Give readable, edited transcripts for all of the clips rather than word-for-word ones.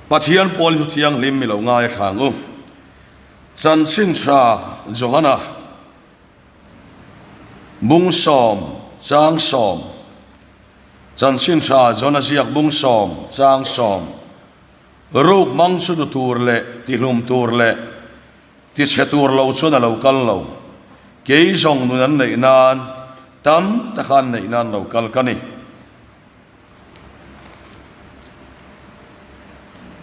Pathian pual hnu thianghlim mi lo ngai a thlang u. Chanchin tha Johana bung sawm chang sawm Chanchin tha Johana ziak bung sawm chang sawm Ruk hmang chu tu tur leh tihlum tur leh tichhe tur lo chuan a lo kal lo. Kei zawng nun an neih nan tam taka an neih nan lo kal ka ni.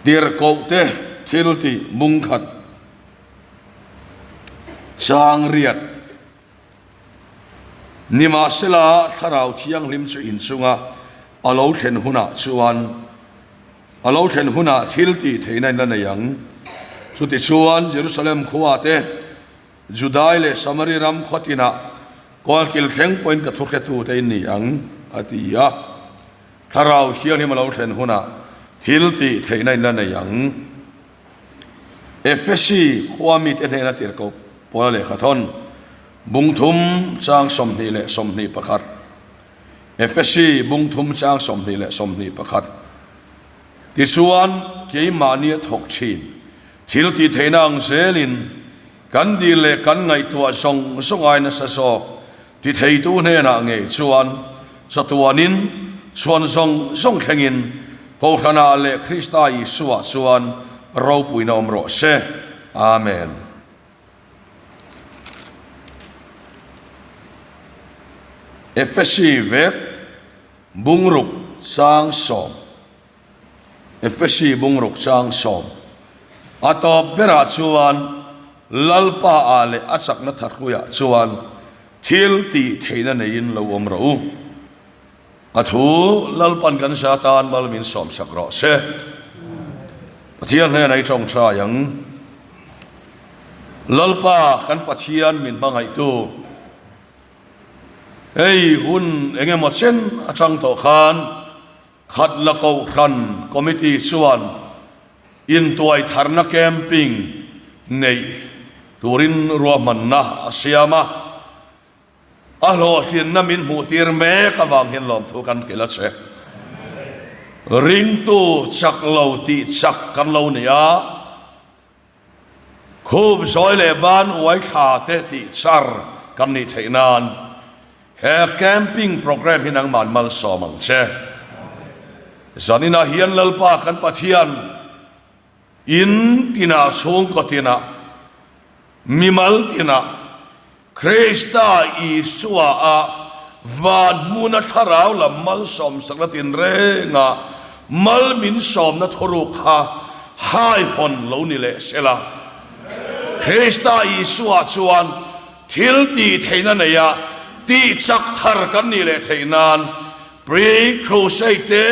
Tirhkoh te thil tih bung khat chang riat Nimahsela Thlarau Thianghlim chu inchunga a lo thlen hunah chuan a lo thlen hunah thil tih theihna in la nei ang. Chutichuan Jerusalem khua te, Judai leh Samari ram khaw tinah kawlkil thleng pawhin ka thuhretute in ni ang, a ti a. Thlarau Thianghlim a lo thlen hunah thil tih theihna in la nei ang. Efesi khua mite hnena tirhkoh Paula lehkha thawn, Bung thum chang 21. Efesi bung thum chang 21. Tichuan, keimahnia thawk thin thil tih theihna ang zelin kan dil leh kan ngaihtuah zawng zawng ai nasa zawk ti theitu hnenah ngei chuan chatuanin chhuan zawng zawng thlengin Kohhranah leh Krista Isuaah chuan ropuina awm rawh se. Amen. Efesi vek bungruk chang sawm Efesi bungruk chang sawm A tawp berah chuan Lalpa ah leh a chakna tharhuiah chuan thil tih theihna neiin lo awm rawh u. A thu Lalpan kan sa tan mal min sawmsak rawh se. Pathian hnenah i tawngtai ang. Lalpa kan Pathian min hmangaihtu hei hun eng emaw chen atang tawh khan Khatla Kohhran Committee chuan intuai tharna camping neih turin ruahmanna a siam a. A hlawhtlinna min hmuhtir mek avang hian lawmthu kan hrilh a che. Ringtu chak lo tih chak kan lo ni a, khup zawi leh ban uai thla te tih char kan nih theih nan he camping programme hi nangman malsawm ang che. Zaninah hian Lalpa kan Pathian In tinah chhungkaw tinah, mimal tinah, Krista Isua a van hmuna thlarau lam malsawmsakna tinrenga mal min sawmna thuruk kha haihawn lo ni leh sela. Krista Isua chuan thil tih theihna neia tih chak thar kan nih leh theih nan Pre-Crusade te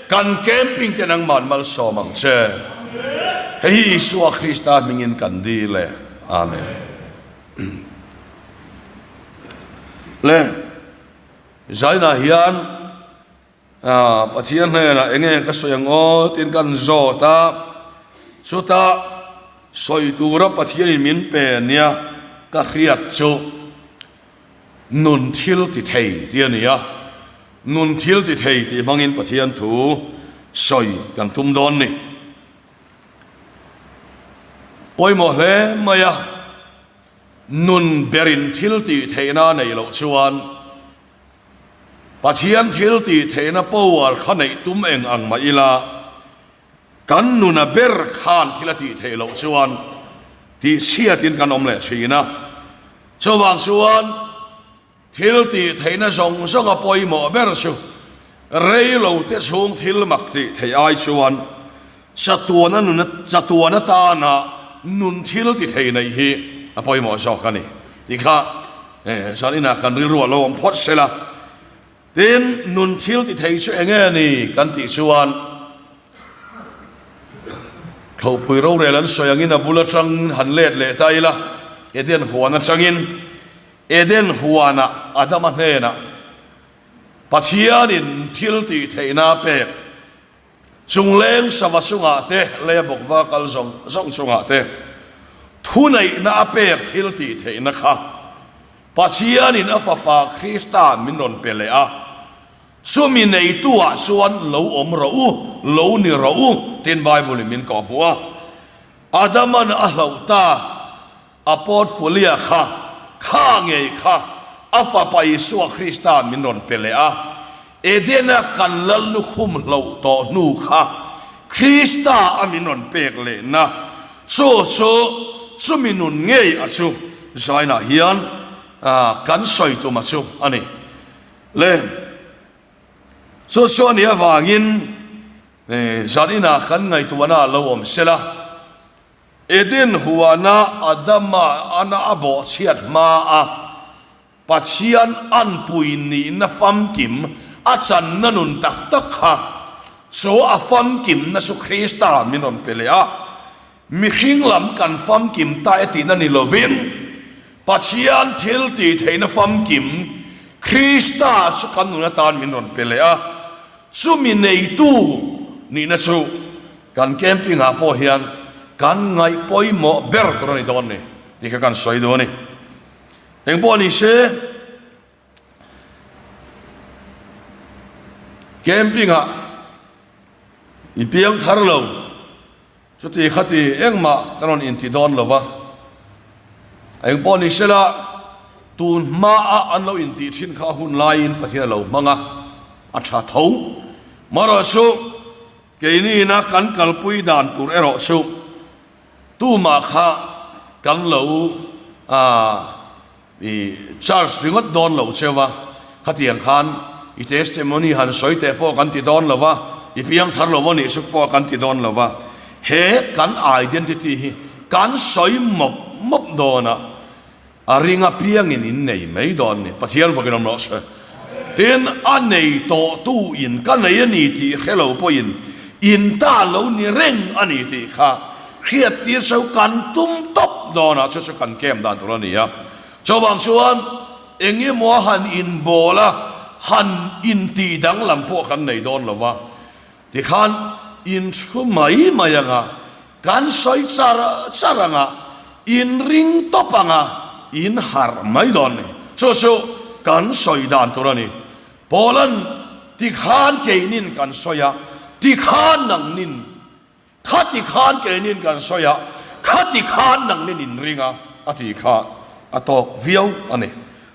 kan camping te nangman malsawm ang che. Hei hi Isua Krista hmingin kan dil e. Amen. Le Zainah hian Pathian hnenah enge ka sawi ang aw tiin kan zawt a, chutah sawi tura Pathianin min pe nia ka hriat chu Nun thil ti thei tih a ni a, nun thil ti thei tih hmangin Pathian thu sawi kan tum dawn ni. Pawimawh hle mai a, nun berin thil tih theihna a neih loh chuan Pathian thil tih theihna power kha neih tum eng ang mah ila, Kan nuna ber khan thil a tih theih loh chuan tihchhiatin kan awm leh thin a. Chuvang chuan thil tih theihna zawng zawnga pawimawh ber chu rei lo te chhung thil mak tih theih ai chuan chatuana nuna chatuan atana nun thil ti thei neih hi a pawimawh zawk a ni tih kha zaninah kan rilru a lo awm phawt sela. Tin, nun thil ti thei chu eng nge ni kan tih chuan Thlopui rorel an sawi angin a bul atang han let leh ta ila, Eden huan atangin, Eden huanah Adama hnenah Pathianin thil tih theihna a pek, chungleng sava chungah te, leia bawkva kal zawng zawng chungah te thuneihna a pek thil tih theihna kha Pathianin a Fapa Krista min rawn pe leh a. Chumi neitu-ah chuan lo awm rawh u, lo ni rawh u, tiin Bible-in min kawhhmuh a. Adama'n a hlauh ta a portfolio kha, kha ngei kha a Fapa Isua Krista min rawn pe leh a. Edena kan lal lukhum hloh tawh hnu kha Krista a min rawn pek lehna chu chu chumi nun ngei a chu zainah hian kan sawi tum a chu a ni. Le, chu chu a nih avangin zaninah kan ngaihtuahna a lo awm sela, Eden huana Adama ana a bawhchhiat hma a Pathian anpui nihna famkim a channa nun tak tak kha chu a famkimna chu Krista min rawn pe leh a, mihring lam kan famkim ta e tihna ni lovin Pathian thil tih theihna famkim Krista chu kan nun atan min rawn pe leh a, chumi neitu nihna chu kan camping ah pawh hian kan ngaih pawimawh ber tur a ni dawn ni tih kha kan sawi duh a ni. Eng pawh ni se, camping ah i piang thar lo, chuti khati engmah ka rawn inti dawn lo va. Eng pawh ni sela, tun hmaa an lo intih thin kha a hun laiin Pathian a lo hmang a, a tha tho. Marawhchu, keini ina kan kalpui dan tur erawh chu, Tumah kha kan lo i charge ringawt dawn lo cheu a, khatiang khan i testimony han sawi teh pawh kan ti dawn lo va, i piang thar lo anih suk pawh kan ti dawn lo va, he kan identity hi kan sawi mawp mawp dawn a. A ring apiangin in nei mai dawn ni. Pathian vakin awm rawh se. Tin, a nei tawhtu in ka nei a ni tih hre lo pawhin in ta lo ni reng a ni tih kha hriattir so kan tum tawp dawn a, chu chu kan kem dan tur a ni a. Chuvang chuan eng emaw a han inbawl a, han intih danglam pawh kan nei dawn lo va. Tikhan in thu mai mai anga, kan sawi char char anga, in ring tawp anga, in harh mai dawn ni. Chu chu kan sawi dan tur a ni. Paula'n tikhan keinin kan sawi a, tikhan nangnin Khati khan keinin kan sawi a, khati khan nangnin in ring a, a ti kha a tawk viau a ni.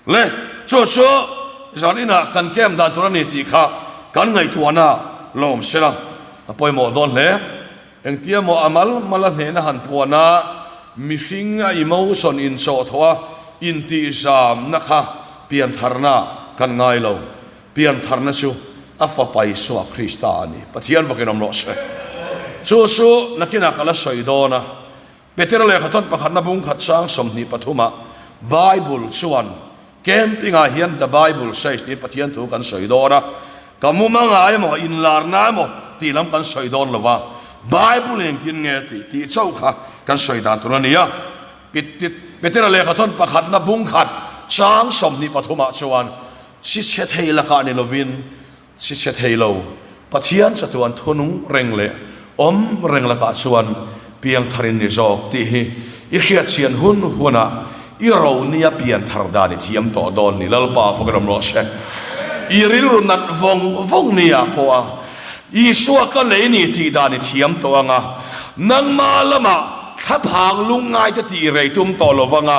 Le, chu chu zan inah kan camp dan tur a ni tih kha kan ngaihtuahna lawm sela a pawimawh dawn hle. Engtia maw a mal mal a hnehna han puan a, mihring a emotion inchawhthawh a intihzamna kha piantharna kan ngai lo. Piantharna chu a Fapa Isua Krista a ni. Pathian vakin awm rawh se. Chu chu nakinah ka la sawi dawn a. Petera lehkhathawn pakhatna bung khat sang 23 ah Bible chuan camping ah hian The Bible Says tiin Pathian thu kan sawi dawn a. Ka mumanga emaw inlarna emaw tih lam kan sawi dawn lo va, Bible engtin nge tih tih chauh kha kan sawi dan tur a ni a. Petera lehkhathawn pakhatna bung khat chang 23 ah chuan Chi chhe thei lakah ni lovin chi chhe thei lo Pathian chatuan thunung reng leh awm reng lakah chuan piangthar in ni zawk tih hi i hriatchhian hun hunah i ro nia pianthar dan i thiam tawh dawn ni Lalpa fawkin awm rawh se. I rilru nat vawng vawng nia pawh a Isua ka lei ni tih dan i thiam tawh ang a, nangma lamah thlaphang lungngai te tih rei tum tawh lo vang a,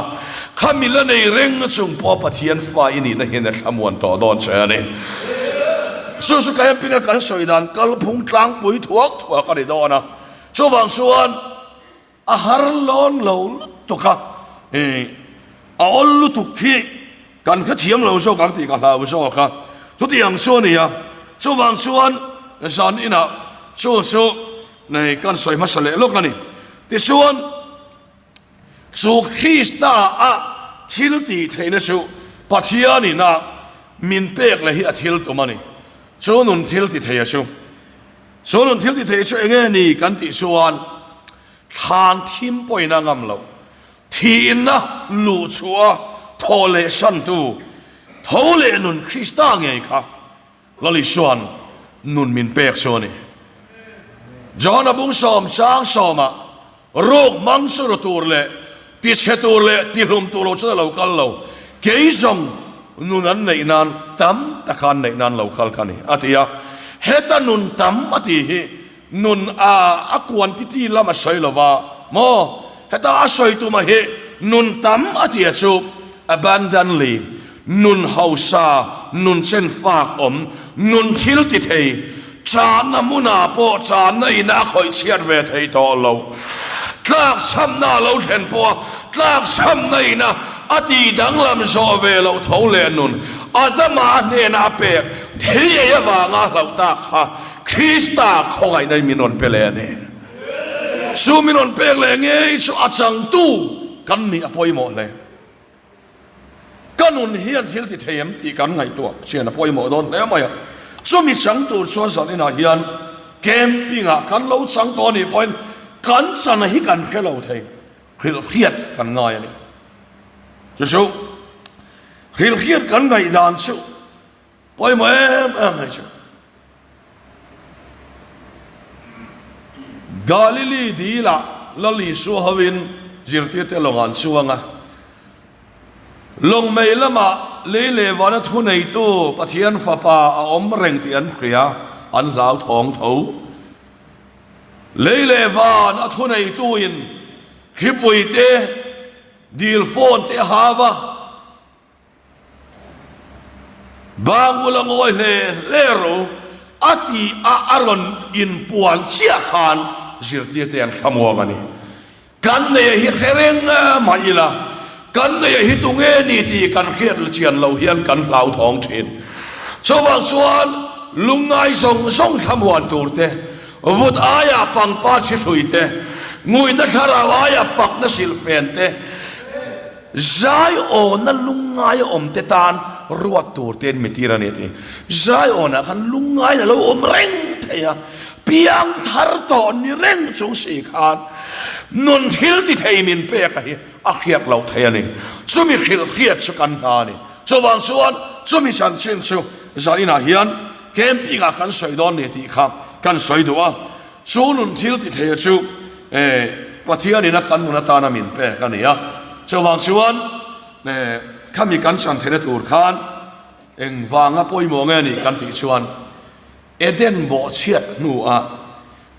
khami la nei reng chung pawh Pathian fa i nihna hian a thlamuan tawh dawn che a ni. Chu chu camping a kan sawi dan kalphung tlangpui thuak thuak a ni dawn a, chuvang chuan, A har lawn lo lutuk a, ih a awl lutuk hi kan hrethiam lo zawk ang tih ka hlau zawk a, chutiang chu a ni a, chuvang chuan zan inah chu chu nei kan sawi hmasa leh lawk a ni. Tichuan chu Krista a thil tih theihna chu Pathianin a min pek leh hi a thil tum a ni. Chu nun thil ti thei a chu. Chu nun thil ti thei chu enge ni kan tih chuan thlan thim pawhin a ngam loh. Thiinna luh chhuah a thaw leh santu tho leh nun Krista ngei kha Lal Isua'n nun min pek chu a ni. John-a bung sawm chang sawmah ruk hmang chu ru tur leh tichhe tur leh tihlum tur lo chuan a lo kal lo. Kei zawng nun an neih nan tam. taka an neih nan lo kal ka ni, a ti a. Heta nun tam a tih hi nun a a quantity lam a sawi lo va maw? Heta a sawi tuma hi nun tam a tih a chu abundantly, nun hausa, nun chen fak awm, nun thil ti thei, channa hmunah pawh channa in a khawih chhiat ve thei tawh lo. Tlakchhamna a lo thlen pawha tlakchhamna ina a tih danglam zawh ve loh tho leh nun Adama a hnena a pek thei ei avanga a hlauh tak kha Krista khawngaihna in min rawn pe leh a ni. Chu min rawn pek leh ngei chu a changtu kan nih a pawimawh hle. Ka nun hian thil ti thei em tih kan ngaihtuah chian a pawimawh dawn hle mai a. Chumi chang tur chuan zan inah hian camping ah kan lo chang tawh a nih pawhin kan chana hi kan hre lo thei. Hrilhhriat kan ngai a ni. Chu chu hrilhhriat kan ngaihdan chu Pawimawh em em mai chu. Galili dilah Lal Isua hovin zirtirte lawng an chuang a. Lawng mei lamah lei leh vana thuneitu Pathian Fapa a awm reng tih an hria, an hlauthawng tho. Lei leh van a thuneituin thlipui te, dil fawn te a hau a. Bangul a ngawi hle hle ro a ti a a rawn inpuan chiah khan zirtirte an thlamuang a ni. Kan neia hi hre reng mah ila, kan neia hi tunge ni tih kan hriat chian loh hian kan hlauthawng thin. Chuvang chuan lungngai zawng zawng thlamuan tur te, vut aia pangpar chhi hrui te, nguihna thlarau aia fakna silhfen te, Zaiawna lungngai a awm te tan ruat tur te in mi tir a ni a ti. Zaiawnah khan lungngai a lo awm reng thei a, piang thar tawh ni reng chung si khan nun thil ti thei min pek a hi a hriat loh thei a ni. Chumi hrilh hriat chu kan hna a ni. Chuvang chuan chumi chanchin chu zaninah hian camping ah kan sawi dawn ni tih kha kan sawi duh a. Chu nun thil ti theia chu Pathianin a kan nun atana min pek a ni a. Chuvang chuan khami kan chan theihna tur khan engvanga pawimawh nge ni kan tih chuan Eden bawhchhiat hnuah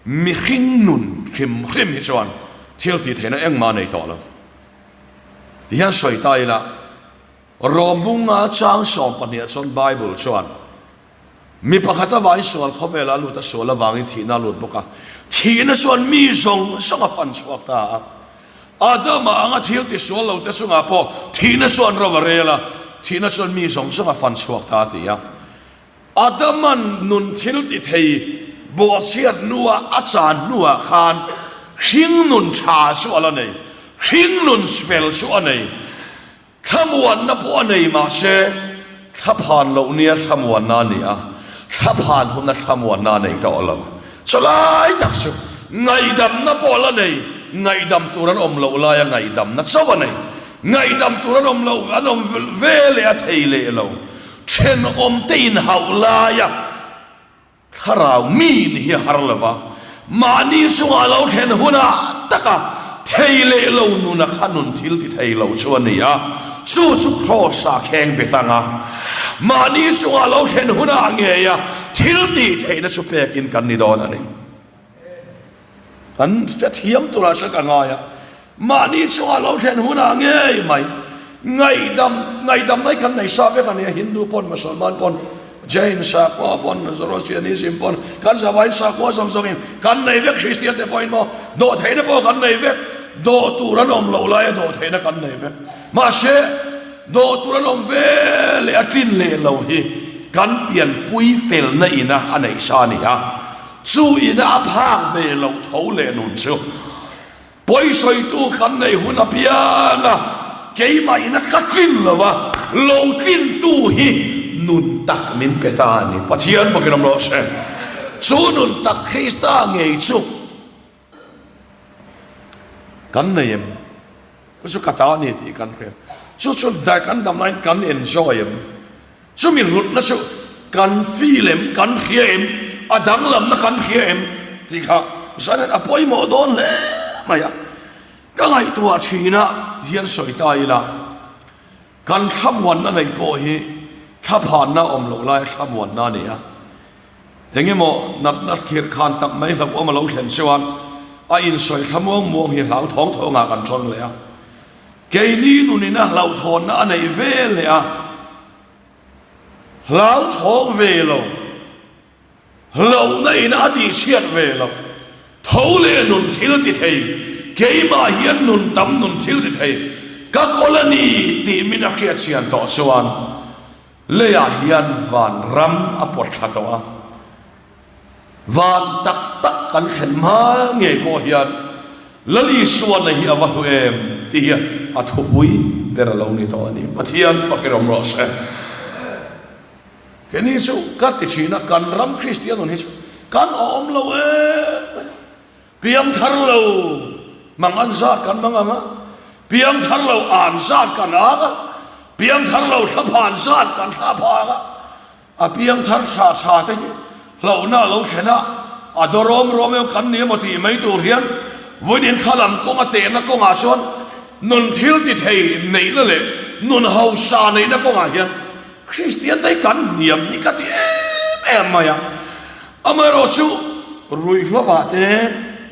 mihring nun hrim hrim hi chuan thil tih theihna engmah a nei tawh lo. Tihian sawi ta ila Rawmbunga chang sawmpahniah chuan Bible chuan Mi pakhat avangin sual khawvelah a lut a, sual avangin thihna a lut bawk a. Thihna chuan mi zawng zawng a fan chhuak ta a. Adama anga thil ti sual lo te chungah pawh thihna chuan ro a rel a, thihna chuan mi zawng zawng a fan chhuak ta a ti a. Adama'n nun thil ti thei bawhchhiat hnua a chan hnuah khan hringnun tha chu a la nei, hringnun fel chu a nei. Thlamuanna pawh a nei mahse thlaphan loh nia thlamuanna a ni a, thlaphan huna thlamuanna a nei tawh lo. Chulai tak chu ngaihdamna pawh a la nei, ngaihdam tur an awm loh laia ngaihdamna chauh a nei. Ngaihdam tur an awm loh an awm ve leh a thei leh lo. Thenawmte inhauh laia. Thlarau mi ni hi a har lo va, mahni chungah a lo thlen hunah taka thei leh lo nuna kha nun thil ti thei lo chu a ni a, chu chu Kraws-ah kheng bet ang a, mahni chungah a lo thlen hunah ngeia thil tih theihna chu pekin kan ni dawn a ni. Kan hrethiam turah chuan ka ngai a, mahni chungah lo thlen hunah ngei mai ngaihdam ngaihdam mai kan nei sa vek a nia, Hindu pawn Mosolman pawn Jain sakhua pawn Zoroastrianism pawn kan zavain sakhua zawng zawngin kan nei vek Kristian te pawhin maw dawhtheihna pawh kan nei vek dawh tur an awm loh laia dawhtheihna kan nei vek mahse dawh tur an awm ve leh a tlin leh lo hi kan pianpui felna ina a neih sa a ni a. Chu ina a phak ve loh tho leh nun chu pawisawitu kan neih hun apiang a, keimah ina ka tlin lo a, lo tlintu hi nun tak min pe ta a ni. Pathian fakin awm rawh se. Chu nun tak Krista ngei chu kan nei em? Chu chu ka ta a ni tih kan hria. Chu chu kan dam laiin kan enjoy em? Chumi hlutna chu kan feel em, kan hria em, a danglamna kan hria em tih kha zanin a pawimawh dawn hle mai a. Ka ngaihtuah thinah hian sawi ta ila, kan thlamuanna neih pawh hi. Thlaphanna awm loh lai thlamuanna a ni a. Eng emaw natna thlir khan tak mai hlauhawm a lo thlen chuan a insawi thla muang muang hi hlauthawng thawngah kan ṭawn leh a. Keini nunin a hlauhthawnna a neih ve leh a, hlauthawng ve lo, hlauhna in a tihchhiat ve lo, tho leh nun thil ti thei, keimah hian nun tam nun thil ti thei ka kawl a ni tih min a hriatchhian tawh chuan Leiah hian van ram a pawt thla tawh a, van tak tak kan thlen hma ngei pawh hian Lal Isuana hi a va hlu em tih hi a thupui ber a lo ni tawh a ni. Pathian fakin awm rawh se. Keini chu ka ti thin a, kan ram Kristian nun hi chu kan awm lo em mai a. Piangthar lo mang an zat kan mang ang a, piangthar lo an zat kan ang a, piangthar lo thlaphan zat kan thlapha ang a, a piangthar tha tha te hi hlauhna a lo thlen a, a dawrawm rawm emaw kan ni emaw tih mai tur hian vawiin kha lam kawnga tehna kawngah chuan nun thil ti thei neihna leh nun hausa neihna kawngah hian Kristian te hi kan hniam hi ka ti em em mai a. Amaherawh chu ruihhlovah te,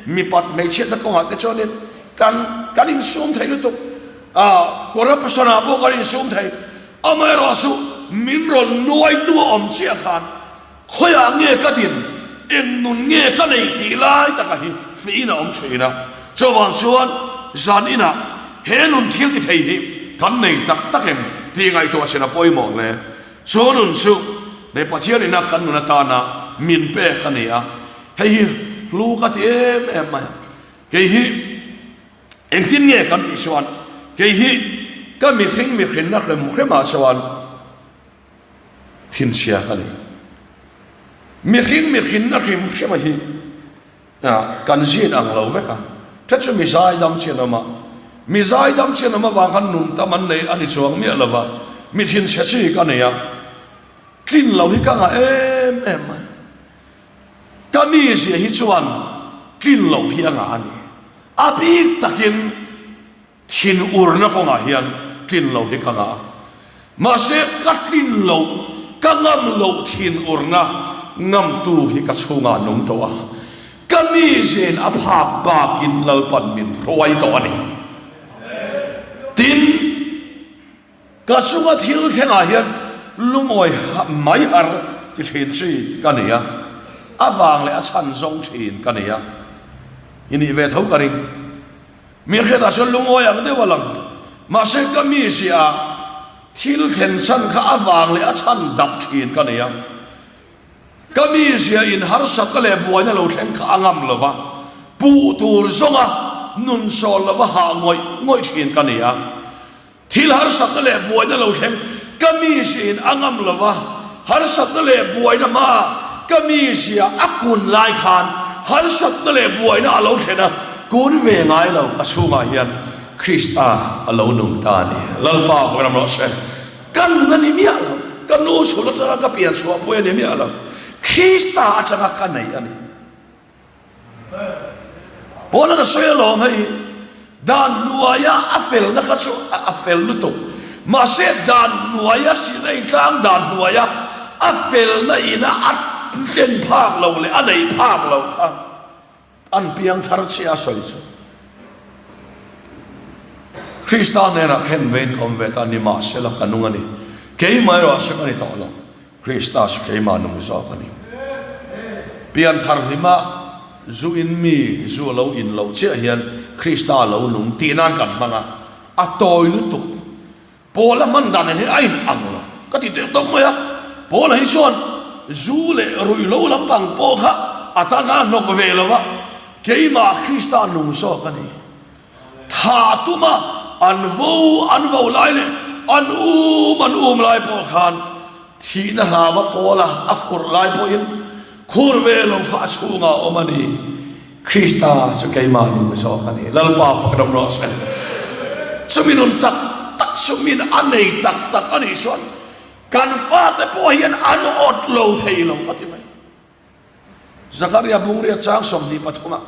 mipat hmeichhiatna kawngah te chuanin kan kan insum thei lutuk. Ah, corruption ah pawh kan insum thei. Amaherawh chu min rawn nuaitu a awm chiah khan khawiah nge ka din, eng nun nge ka neih tih lai taka hi fiin a awm thin a. Chuvang chuan zan inah he nun thil ti thei hi kan nei tak tak em tih ngaihtuah chin a pawimawh hle. Chu nun chu Nei Pathian ina kan nun atana min pek a ni a, hei hi hlu ka ti em em mai a. Kei hi engtin nge kan tih chuan kei hi ka mihring mihrinna hrem hremah chuan thinchhia ka ni. Mihring mihrinna hrim hrema hi Kan zin ang lo vek a, the chu mi zaidam chian awm a, mi zaidam chian awm avang khan nun tam an nei a ni chuang miah lo va, mi thinchhe chi ka nei a, tlin lo hi ka ngah em em mai. Ka mizia hi chuan tlin loh hi a ngah a ni. A bik takin. Thinurna kawngah hian tlin lo hi ka ngah a, mahse ka tlin loh, ka ngam loh thinurna ngamtu hi ka chhungah a nung tawh a, ka miziain a phak bakin Lalpan min hruai tawh a ni. Tin, ka chunga thil thlengah hian lungawi mai har ti thin chi ka ni a, a vang leh a chhan zawng thin ka ni a, i nih ve tho ka ring. Mi hriatah chuan lungawi ang deuh a lang. Mahse ka mizia ah thil thlen chhan kha a vang leh a chhan dap thin ka nei a. Ka mizia in harsatna leh buaina lo thleng kha a ngam lo va, puh tur zawnga nun sawn lova hah ngawih ngawih thin ka nei a. Thil harsatna leh buaina lo thleng ka mizia in a ngam lo va, harsatna leh buaina hmaah ka mizia a kun lai khan harsatna leh buaina a lo thlen a, kun ve ngai lo ka chhungah hian Krista a lo nung ta a ni. Lalpa vawi ram rawh se. Ka nun a ni miah lo, ka nu chhun atanga ka pian chhuah pawh a ni miah lo, Krista atanga ka nei a ni. Pawn a sawi alawm hei dan hnuaia a felna kha chu a fel lutuk mahse dan hnuaia Sinai tlang dan hnuaia a felna ina a tlen phak lo leh a neih phak lo kha an piang thar chiah a sawi chu Krista hnenah khen vein ka awm ve ta nimahsela ka nung a ni keimah erawh a sawi ka ni tawh lo. Krista chu keimah nung zawk a ni. Pianthar hlima zu in mi zu a lo in loh chiah hian Krista a lo nung tih nan kan hmang a, a tawi lutuk. Paula hman dan hi a in ang lo ka ti teh tawp mai a, Paula hi chuan zu leh ruihhlo lampang pawh kha a tan khan a hnawk ve lo va, keimah Krista nung zawk a ni. Thah tuma an vo an vo lai leh an um an um lai pawh khan thihna hlava pawla a khurh lai pawhin khur ve lo kha a chhungah a awm a ni. Krista chu keimah nun zawk a ni. Lalpa fak ram rawh se. Chumi nun tak tak chu min a nei tak tak a nih chuan kan fate pawh hian an awt lo thei lo ka ti mai. Zakaria bungria chang 23 ah,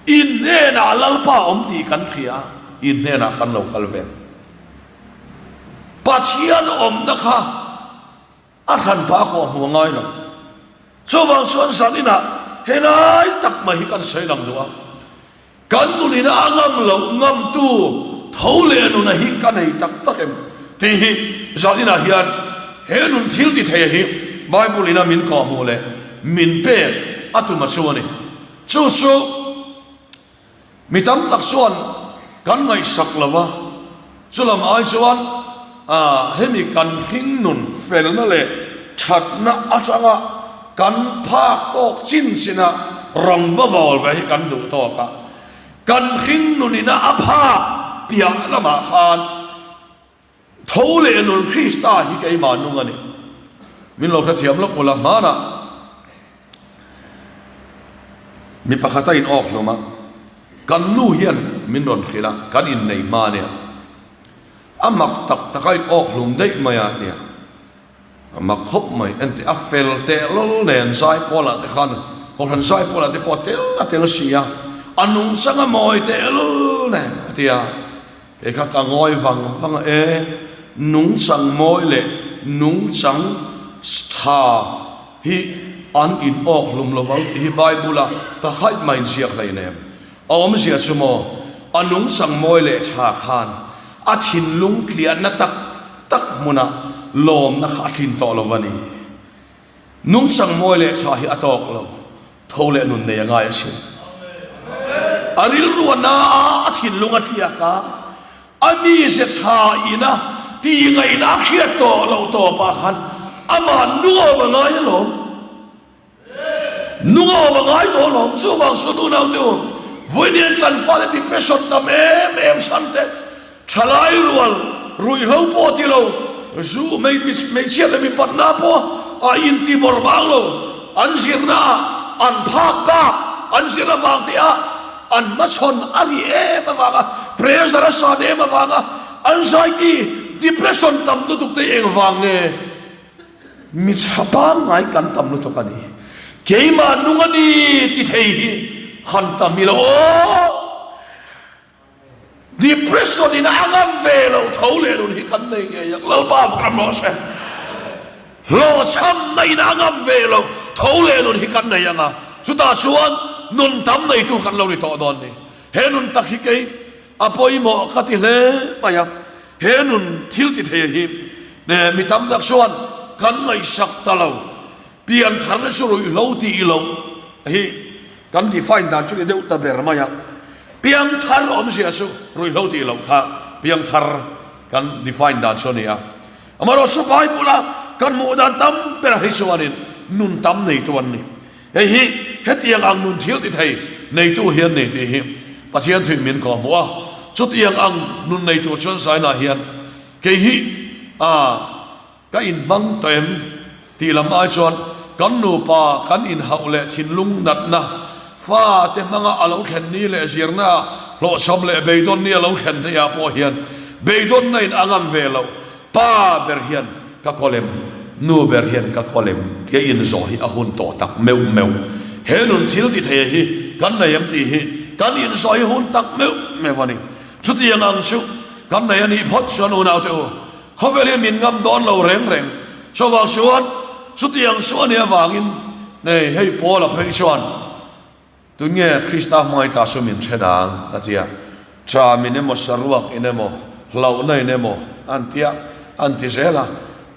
In hnenah Lalpa awm tih kan hria a, in hnenah kan lo kal ve. Pathian awmna kha. A hranpa a kawhhmuh a ngai lo. Chuvang chuan zaninah helai tak mai hi kan sawi lang duh a. Kan nunina a ngam loh ngamtu tho leh nuna hi ka nei tak tak em tih hi zaninah hian he nun thil ti thei hi Bible ina min kawhhmuh leh min pek a tum a chu a ni. Chu chu Mi tam tak chuan kan ngaihsak lo va, chulam ai chuan hemi kan hringnun felna leh thatna atanga kan phak tawk chin china rangba vawl ve hi kan duh tawk a, kan hringnunina a phak piah lamah khan Tho leh nun Krista hi keimah nung a ni. Min lo hrethiam lawk ula hmanah mi pakhat a in awk hlawm a, kan nu hian min rawn hrilh a, kan innei hma ania, a mak tak tak a in awk hlum daih mai a tia, a mak khawp mai, engti a fel tehlul nen Zaipawlah te khan Kohhran Zaipawlah te pawh a tel a tel si a, a nungchang a mawi tehlul nen a tia. Kei kha ka ngawi vang vang a, e, nungchang mawi leh nungchang tha hi an in awk hlum lo vang tih hi Bible a pakhat mah in ziak hlei nem. A awmzia chu maw, a nungchang mawi leh tha khan a thinlung tliahna tak tak hmunah lawmna kha a tlin tawh lo va ni. Nungchang mawi leh tha hi a tawk lo, tho leh nun nei a ngai asin. A rilru a na a, a thinlung a tliak a, a mize tha ina tih ngaihna a hriat tawh loh tawpah khan amah nungawm a ngai alawm. Nungawm a ngai tawh alawm. Chuvang chu nunaute u, vawiin kan fate depression tam em em chhan te, Thalai rual ruihhlo pawh ti lo, zu hmeichhia leh mipatna pawh a inti bawrh vang lo, an zirna ah an phak bak an zir avang tih ah an hmachhawn a ri em avanga pressure a san em avanga anxiety, depression tam lutuk te engvang nge mi tha pangngai kan tam lutuk a ni. Keimah nung a ni ti thei hi han tam ila aw! Depression in a ngam ve lo tho leh nun hi kan nei ngei ang Lalpa vak ram rawh se. Hlawhchhamna in a ngam ve lo tho leh nun hi kan nei ang a, chutah chuan nun tam neitu kan lo ni tawh dawn ni. He nun tak hi kei a pawimawh ka ti hle mai a, he nun thil ti thei hi mi tam tak chuan kan ngaihsak ta lo. Piantharna chu ruihhlo tih loh hi kan define dan chu ni deuh ta ber mai a. Piangthar awmzia chu ruihhlo tih loh kha piangthar kan define dan chu a ni a. Amaherawhchu Bible-a kan hmuh dan tam berah hi chuanin nun tam neitu an ni. Hei hi hetiang ang nun thil ti thei neitu hi an ni tih hi Pathian thuin min kawhhmuh a. Chutiang ang nun nei tur chuan Zainah hian kei hi a. Ka inhmang tawh em? Tih lam ai chuan kan nupa kan inhauh leh thinlung natna, fa te hmanga a lo thlen ni leh zirna hlawhchham leh beidawn ni a lo thlen hleiah pawh hian beidawnna in a ngam ve loh. Pa ber hian ka kawl em? Nu ber hian ka kawl em? Tia inzawh hi a hun tawh tak meuh meuh. He nun thil ti thei hi kan nei em tih hi kan inzawh hi hun tak meuh meuh a ni. Chutiang ang chu kan nei a nih phawt chuan unaute u, Khawvel hi min ngam dawn lo reng reng. Chuvang chuan chutiang chu a nih avangin nei hei Paula phei chuan tunge Krista hmangaih ta chu min then ang a ti a. Ṭam in emaw saruak in emaw hlauhna in emaw an ti a, an ti zel a.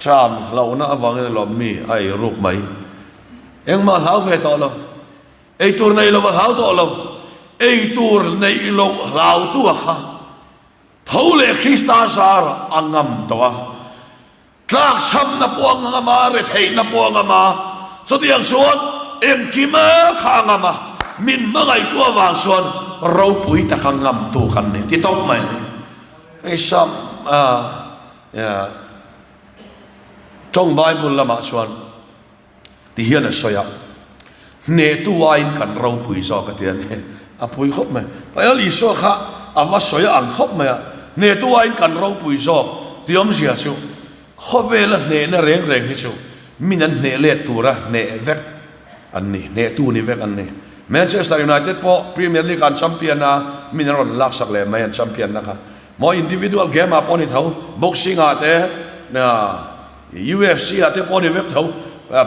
Ṭam hlauhna avangin alawm mi a ei ruk mai. Engmah hlau ve tawh lo. Eitur neih loh a hlau tawh lo. Eitur neih loh hlautu a kha. Tho leh Krista zar a ngam tawh a, tlakchhamna pawh a ngam a, retheihna pawh a ngam a, chutiang chuan engkima kha a ngam a, min hmangaihtu avang chuan ropui taka ngamtu kan ni ti tawp mai a ni. Hei Sam tawng Bible lamah chuan Ti hian a sawi a, Hnehtu aiin kan ropui zawk a ti a ni. A pui khawp mai. Pael Isua kha a va sawi a ang khawp mai a, Hnehtu aiin kan ropui zawk tih awmzia chu khawvela hnehna reng reng hi chu min an hneh let tura hneh vek an ni, hnehtu ni vek an ni. Manchester United pawh Premier League ah an champion a, min an rawn laksak leh mai an champion na kha. Maw individual game ah pawh ni tho, boxing ah te. UFC ah te pawh a ni vek tho,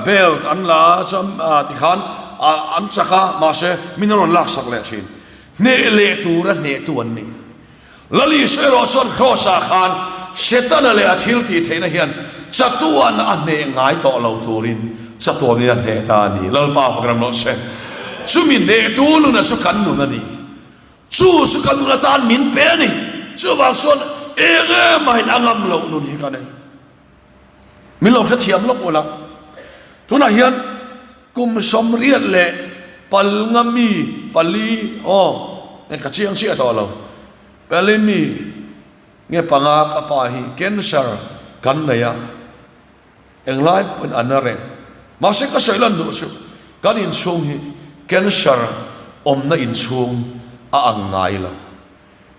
belt an la a cham tikhan an chak a, mahse min rawn laksak leh thin. Hneh leh tura hnehtu an ni. Lal Isua erawh chuan Kraws ah khan Setana leh a thil tih theihna hian chatuan a hneh ngai tawh lo turin chatuanin a hneh ta a ni. Lalpa fak ram rawh se. Chumi hnehtu nuna chu kan nun a ni. Chu chu kan nun atan min pe a ni. Chuvang chuan eng emahin a ngam loh nun hi ka nei. Min lo hrethiam lawk ula. Tunah hian kum 88 mi pali aw nge ka chiang chiah tawh lo. Pali mi nge panga ka pa hi cancer kan nei a. Englai pawhin a na reng. Mahse ka sawi lan duh chu kan inchhung hi cancer awmna inchhung a ang ngai lo.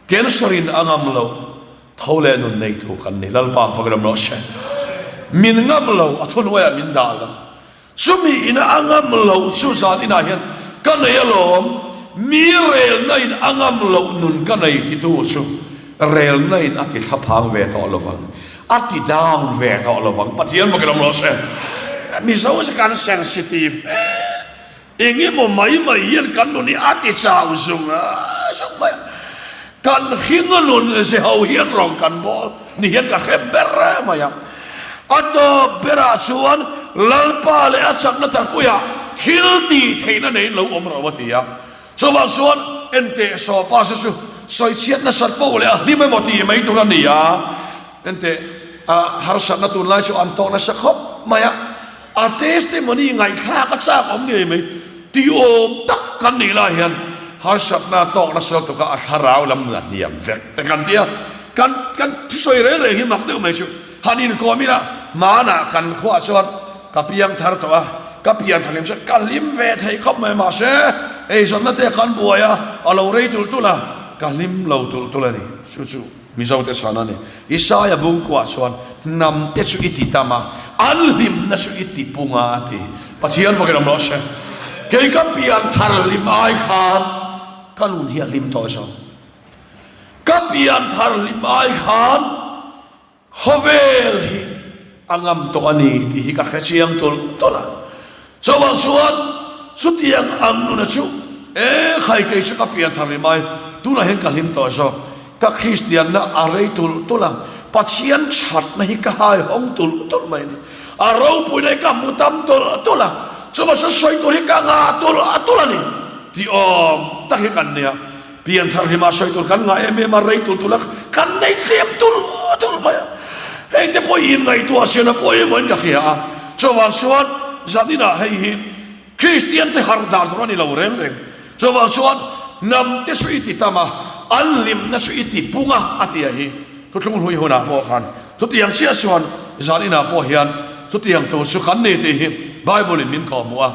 Cancer in a ngam lo, tho leh nun nei thu kan ni. Lalpa fak ram rawh se. Min ngam lo, a thuhnuaiah min dah lo. Chumi ina a ngam loh chu zan inah hian ka nei alawm, mi relna in a ngam loh nun ka nei titu chu relna in a ti thlaphang ve tawh lovang, a ti down ve tawh lovang. Pathian bawkin awm rawh se. Mizo chu kan sensitive e, eng emaw mai mai hian kan nun hi a ti chau zung zung mai a. Kan hringa nun ze ho hian rawng kan bawl ni hian ka hre ber mai a. A tawp berah chuan Lalpa leh a chakna tharpuiah thil tih theihna neiin lo awm ro a ti a. Chuvang chuan enteh sawpa se chu sawichhiat nasat poh leh a hlim emaw tih mai tur a ni a. Enteh a harsatna tunlai chu an tawk nasa khawp mai a. A testimony ngaihthlak a chak awm ngei mai. Ti awm tak kan nih lai hian harsatna tawk nasa lutuk a a thlarau lam nun a hniam vek te kan ti a. Kan kan thusawi reng reng hi mak deuh mai chu han inkawm ila hmanah kan khuah chuan ka piang thar tawh a, ka pian thar hlim chuan ka hlim ve thei khawp mai mahse eizawnna te kan buai a, a lo rei tulh tulh a, ka hlim lo tulh tulh a ni. Chu chu Mizote chhan a ni. Isaia bungkuah chuan hnam te chu i ti tam a, an hlimna chu i ti pung a a ti. Pathian vakin awm rawh se. Kei ka pian thar hlim ai khan ka nun hi a hlim tawh zawk. Ka pian thar hlim ai khan khawvel hi a ngam tawh a ni tih hi ka hre chiang tulh tulh a. Chuvang chuan chutiang ang nuna chu e khai kei chu ka pian thar hlim ai, tunah hian ka hlim tawh zawk. Ka Kristianna a rei tulh tulh a, Pathian thatna hi ka hai hawng tulh tulh mai a ni. A ropuina hi ka hmu tam tulh tulh a, chuvang chuan sawi tur hi ka ngah tulh tulh a ni tih awm tak hi kan nia. Pian thar hlimah sawi tur kan ngah em em a, rei tulh tulh a, kan nei tlem tulh tulh mai a. Heng te pawh hi inngaihtuah sian a pawimawhin ka hria a. Chuvang chuan zaninah hei hi Kristian te harh dan tur a ni lo reng reng. Chuvang chuan hnam te chu i ti tam a, an hlimna chu i ti pung a, a ti a hi. Thuthlung hlui hunah pawh khan chutiang chiah chuan zaninah pawh hian chutiang tur chu kan ni tih hi Bible in min kawhhmuh a.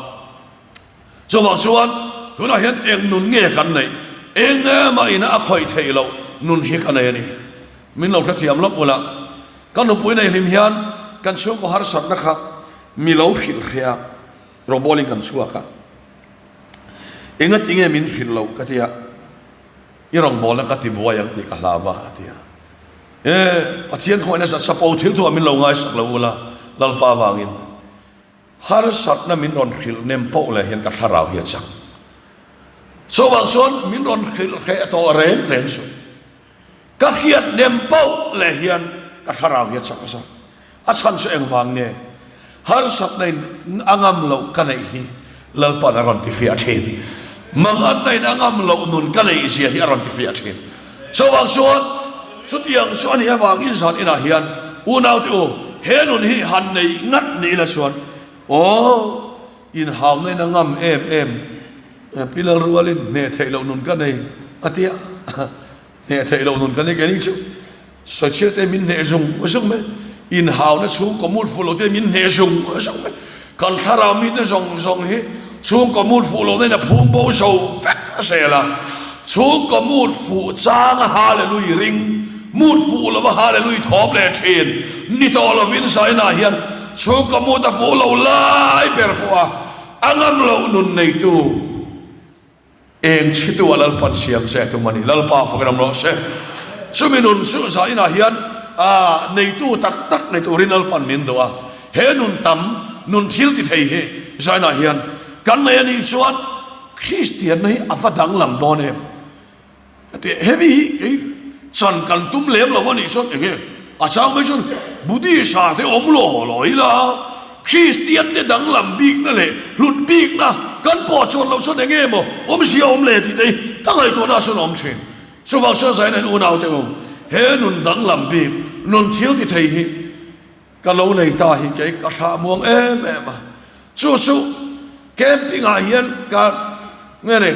Chuvang chuan tunah hian eng nun nge kan neih? Eng emaw ina a khawih theih loh nun hi ka nei a ni. Min lo hrethiam lawk ula, ka nupui nei hlim hian kan chhungkaw harsatna kha mi lo hrilh hreh a, rawngbawlin kan chhuak a. Engati nge min hrilh loh ka ti a, i rawngbawlna ka ti buai ang tih ka hlau va a ti a. E, Pathian khawngaihna zat chapo thil thuah min lo ngaisak lo ula, Lalpa vangin. Harsatna min rawn hrilh nem poh leh hian ka thlarau hi a chak. Chuvang chuan min rawn hrilh hreh tawh reng reng suh. Ka hriat nem poh leh hian ka thlarau hi a chak zawk. A chhan chu engvang nge? Harsatna in a ngam loh ka neih hi Lalpa'n a rawn tifiah thin. Manganna in a ngam loh nun ka neih zia hi a rawn tifiah thin. Chuvang chuan chutiang chu a nih avangin zan inah hian unaute u, he nun hi han nei ngat ni ila chuan aw, inhauna in a ngam em em, Pi Lalrualin hneh theih loh nun ka nei a tia, hneh theih loh nun ka nei keini chu. Sawichhir te min hneh zung zung mai, inhauna chhungkaw mut fuh lo te min hneh zung zung mai, kan thlarau mite zawng zawng hi chhungkaw mut fuh lohna in a phum bo zo vek a sel a, chhungkaw mut fuh chang a hallelui ring, mut fuh lova hallelui thawm leh thin ni tawh lovin Zaina hian chhungkaw mut a fuh lo lai ber pawh a a ngam loh nun neitu. Eng chhitu a Lalpan siam che tum a ni. Lalpa fak ram rawh se. Chumi nun chu zainah hian neitu tak tak nei turin Lalpan min duh a. He nun tam, nun thil ti thei hi Zainah hian kan nei a nih chuan Kristianna hi a va danglam dawn em? Ka ti a, hemi hi kei chan kan tum lem lo a nih chuan eng nge a chang mai chuan Buddhist ah te awm law law ila Kristian te danglam bikna leh hlut bikna kan pawh chuan loh chuan eng nge maw awmzia awm le tih te hi ka ngaihtuahna ah chuan a awm thin. Chuvang chuan Zaina in unau te u, he nun danglam bik, nun thil ti thei hi ka lo nei ta hi kei ka thlah muang em em a. Chu chu camping ah hian ka nge ni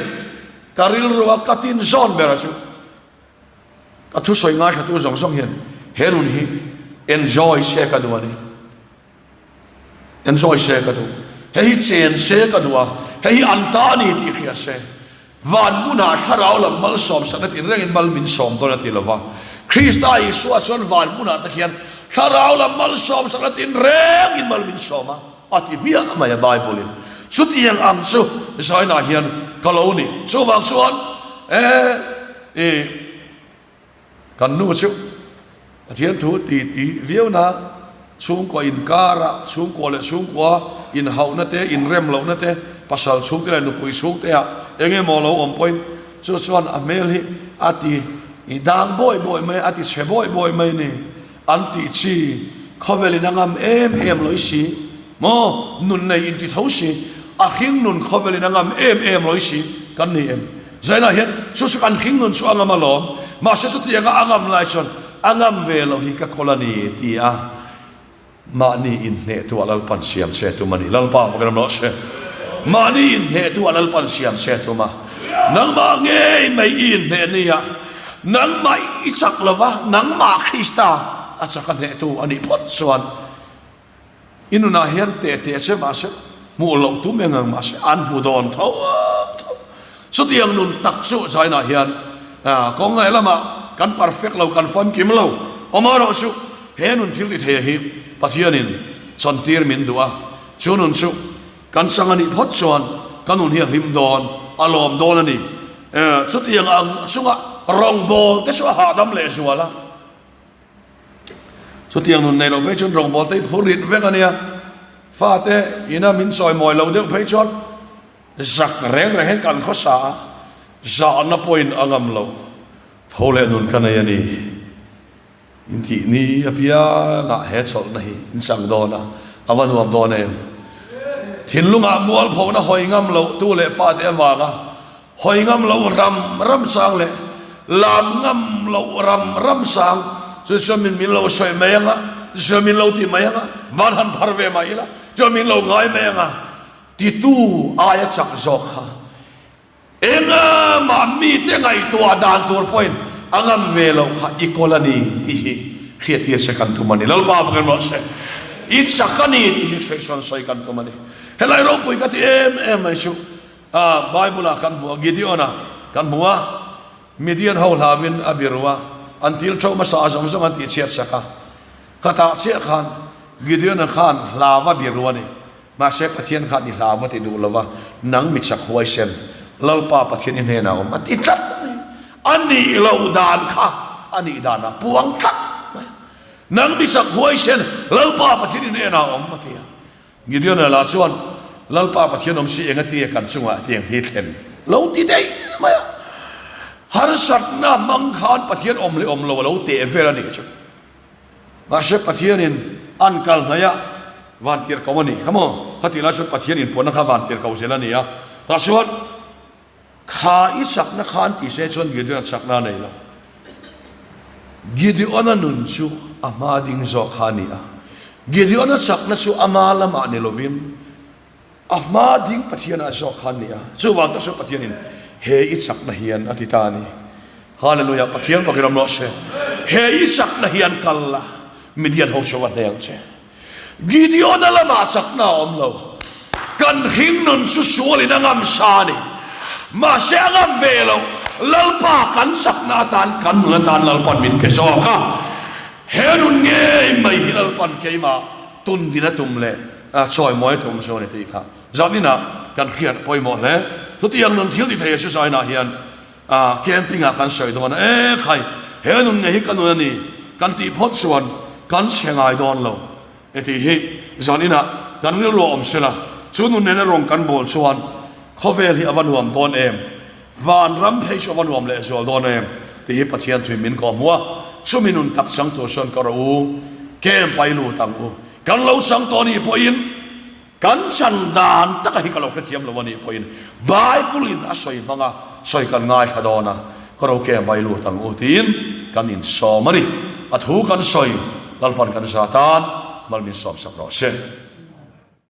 ka rilru a ka tin zawn ber a chu ka thusawi ngaithlatu zawng zawng hian he nun hi enjoy se ka duh a ni. Enjoy se ka duh. Hei hi chen se ka duh a, hei hi an ta a ni tih hria se. Van hmunah thlarau lam malsawm sakna tinrengin mal min sawm dawn a ti lo va. Krista Isua chuan van hmunah te khian thlarau lam malsawm sakna tinrengin mal min sawm a, a ti hmiah mai a Bible-in. Chutiang ang chu Zainah hian ka lo ni. Chuvang chuan e i. Kan nu chu Pathian thu ti ti viau na, chhungkua inkara chhungkua leh chhungkua inhauhna te, inrem lohna te, pasal chhungte leh nupui chhungte ah eng emaw lo awm pawhin chu chuan a hmel hi a ti dang bawi bawi mai, a ti chhe bawi bawi mai ni an tih chi khawvelin a ngam em em lawih si. Maw nun nei inti tho si, a hring nun khawvelin a ngam em em lawih si kan ni em? Zainah hian chu chu kan hring nun chu a ngam alawm, mahse chutianga a ngam lai chuan a ngam ve loh hi ka kawl a ni ti a mahni inhnehtu a Lalpan siam che tum a ni. Lalpa va kan rawh se. Mahni inhnehtu a Lalpan siam che tum a, nangmah ngei mai i inhneh nia, nangmah i chak lova, nangmah Krista a chak a hnehtu a nih phawt chuan, I nunah hian teh teh che mahse hmuh loh tum eng ang mahse an hmu dawn tho tho. Chutiang nun tak chu Zainah hian kawng leh lamah kan perfect lo, kan famkim lo. Awm erawh chu he nun thil ti thei hi Pathianin chantir min duh a, chu nun chu kan chang a nih phawt chuan ka nun hi a hlim dawn, a lawm dawn a ni. Chutiang ang chunga rawngbawl te chu a hahdam lehzual a. Chutiang nun nei lo phei chuan rawngbawl te hi phur rit vek a nia. Fate ina min chawimawi lo deuh phei chuan zak reng reng hian kan khawsa a, zahna pawhin a ngam lo. Tho leh nun ka nei a ni. In tih ni apiangah he chawlhna hi in chang dawn a, a va nuam dawn em? Thinlungah mualphona hawi ngam loh tu leh fate avanga Hawi ngam lo ram ram sang leh lam ngam lo ram ram sang chu chuan min min lo sawi mai anga, chuan min lo ti mai anga, van han phar ve mai ila, chuan min lo ngai mai anga titu aia chak zawk kha engmah mite ngaihtuah dan tur pawhin a ngam ve loh kha i kawl a ni tih hi hriattir se kan tum a ni. Lalpa avangin rawh se i chak a ni tih hi hreihsawn sawi kan tum a ni. Helai ropui ka ti em em mai chu. A, Bible-ah kan hmu a, Gideon-a kan hmu a, Midian ho hlauin a biru a, an til ṭho hmasa a zawng zawng an tihchhiat sak a. Khatah chiah khan Gideon-a khan hlau a biru a ni. Mahse Pathian khan i hlau a ti duh lo va, nang mi chak huaisen, Lalpa Pathian i hnenah awm a ti tlat a ni. A nih loh dan kha a nih danah puang tlat mai a. Nang mi chak huaisen, Lalpa Pathian i hnenah awm a ti a. Gideon-a lah chuan, Lalpa Pathian awm si eng a ti a kan chungah tiang hi thlen lo ti daih mai a. Harsatna hmang khan Pathian awm leh awm lo a lo teh vel a nih chu. Mahse Pathianin an kal hnaih a, van tir ko a ni kha maw? Khatih lai chuan Pathian inpuanna kha van tir ko zel a ni a. Tah chuan. Kha i chakna kha an tih se chuan Gideon-a chakna a nei lo. Gideon-a nun chu a hma ding zawk kha a ni a. Gideon-a chakna chu ama lamah ni lovin a hma ding Pathianah zawk kha a ni a. Chuvang tak chuan Pathianin he i chakna hian a ti ta a ni. Hallelujah! Pathian fakin awm rawh se. He i chakna hian kal la, Midian ho chu va hneng che. Gideon-a lamah chakna a awm lo. Kan hringnun chu sualin a ngam sa a ni. Mahse a ngam ve lo. Lalpa kan chakna atan, kan nun atan Lalpan min pe zawk a. He nun ngei mai hi Lalpan keimah tundin a tum leh chawimawi a tum chu a ni tih kha zaninah kan hriat pawimawh hle. Chutiang nun thil ti thei a susainah hian A camping ah kan sawi dawn a, e khai, he nun ngei hi ka nun a ni kan tih phawt chuan kan chhe ngai dawn lo. E tih hi zan inah kan rilru a awm sela, chu nun nena rawng kan bawl chuan khawvel hi a va nuam dawn em, van ram phei chu a va nuam lehzual dawn em tih hi Pathian thuin min kawhhmuh a, chumi nun tak chang tur chuan ka rawh u, camp a i lut ang u, kan lo chang tawh anih pawhin, Kan chan dan taka hi ka lo hrethiam lo a nih pawhin Bible-in a sawi hmang a, sawi kan ngaithla dawn a, ka roke mai lut ang u tiin kan insawm a ni. A thu kan sawi Lalpan kan za tan mal min sawmsak rawh se.